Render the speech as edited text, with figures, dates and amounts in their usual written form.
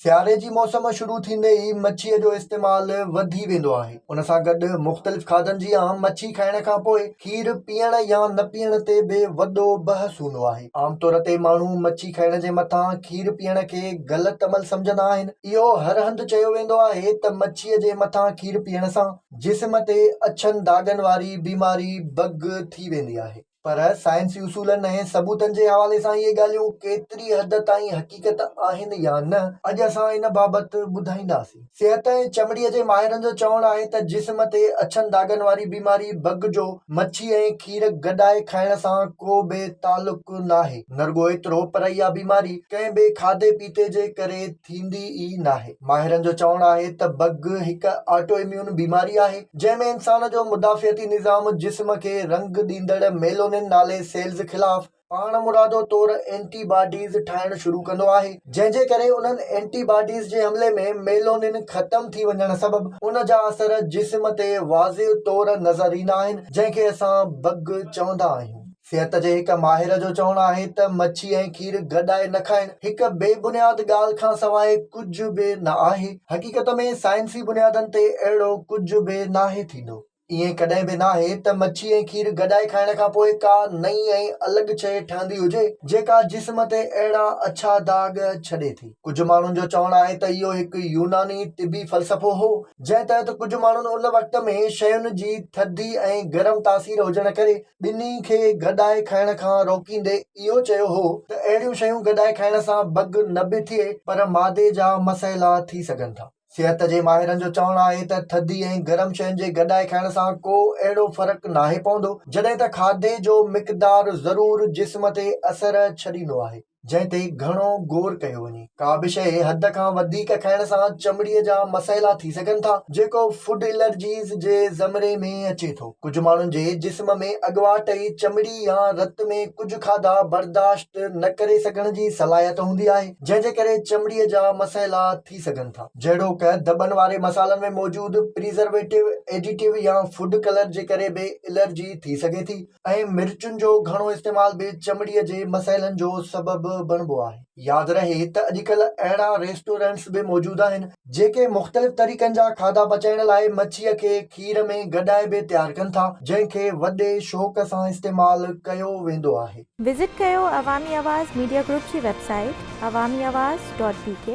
سياري جي موسم شروع ٿيندي ئي مڇيء جو استعمال وڌي ويندو آهي. ان سان گڏ مختلف کاڌن جيان مڇي کائڻ کان پوء کير پيئڻ يا نه پيئڻ تي به وڏو بحث هوندو آهي. عام طور تي ماڻهو مڇي کائڻ جي مٿان کير پيئڻ کي غلط عمل سمجهندا آهن. اهو هر هنڌ چيو ويندو آهي ته مڇيء جي مٿان کير پيئڻ سان جسم تي اڇن داغن واري بيماري بگ ٿي ويندي آهي. پر سائنسي اصولن ۽ ثبوتن جي حوالي سان اهي ڳالهيون ڪيتري حد تائين حقيقت آهن يا نه، اڄ اسان ان بابت ٻڌائينداسين. صحت ۽ چمڙي جي ماهرن جو چوڻ آهي ته جسم تي اڇن داغن واري بيماري بگ جو مڇي ۽ کير گڏائي کائڻ سان ڪو به تعلق ناهي، نه رڳو ايترو پر اها بيماري ڪنهن به کاڌي پيتي جي ڪري ٿيندي ئي ناهي. ماهرن جو چوڻ آهي ته بگ هڪ آٽو اميون بيماري آهي، جنهن ۾ انسان جو مدافعتي نظام جسم کي رنگ ڏيندڙ ميلونين نالي سيلز خلاف پاڻمرادو طور اينٽي باڊيز ٺاهڻ شروع ڪندو آهي، جنهن جي ڪري انهن اينٽي باڊيز جي حملي ۾ ميلونين ختم ٿي وڃڻ سبب ان جا اثر جسم تي واضح طور نظر ايندا آهن، جنهن کي اسان بگ چوندا آهيون. صحت جي هڪ ماهر جو چوڻ آهي ته مڇي ۽ کير گڏائي نه کائڻ هڪ بي بنياد ڳالهه کان سواء ڪجهه به نه آهي. حقيقت ۾ سائنسي بنيادن تي اهڙو ڪجهه به ناهي ٿيندو. ائين ڪڏهن به ناهي ته مڇي ۽ کير گڏائي کائڻ کان پوء ڪا نئين ۽ الڳ شيء ٺهندي هجي جيڪا جسم تي اهڙا اڇا داغ ڇڏي ٿي. ڪجهه ماڻهن جو چوڻ آهي ته اهو هڪ يوناني طبي فلسفو هو جنهن تحت ڪجهه ماڻهن ان وقت ۾ شين جي ٿڌي ۽ گرم تاثير هجڻ ڪري ٻنهي کي گڏائي کائڻ کان روڪيندي اهو چيو هو ته اهڙيون شيون گڏائي کائڻ سان بگ نه به ٿئي پر معدي جا مسئلا ٿي سگهن ٿا. صحت جي ماهرن جو چوڻ آهي ته ٿڌي ۽ گرم شين جي گڏائي کائڻ سان ڪو اهڙو فرق ناهي پوندو جڏهن ته کاڌي جو مقدار ضرور جسم تي اثر ڇڏيندو آهي. جنهن تي گهڻو غور ڪيو وڃي. ڪا به شيء حد کان وڌيڪ کائڻ سان چمڙي جا مسئلا ٿي سگهن ٿا، جيڪو فوڊ الرجيز جي زمري ۾ اچي ٿو. ڪجهه ماڻهن جي جسم ۾ اڳواٽ ئي چمڙي يا رت ۾ ڪجهه کاڌا برداشت نه ڪري سگهڻ جي صلاحيت هوندي آهي، جنهن جي ڪري چمڙي جا مسئلا ٿي سگهن ٿا. جهڙوڪ دٻن واري مصالحن ۾ موجود پريزرويٽو، ايڊيٽو يا فوڊ ڪلر جي ڪري به الرجي ٿي سگهي ٿي. ۽ مرچن جو گهڻو استعمال به چمڙي جي مسئلن جو سبب بڻبو آهي. ياد رهي ته اڄڪلهه اهڙا ريسٽورنٽس به موجود آهن، جيڪي مختلف طريقن جا کاڌا پچائڻ لاء مڇيء کي کير ۾ گڏائي به تيار ڪن ٿا، جنهن کي وڏي شوق سان استعمال ڪيو ويندو آهي. وزٽ ڪيو عوامي آواز ميڊيا گروپ جي website Awami Awaz dot B K.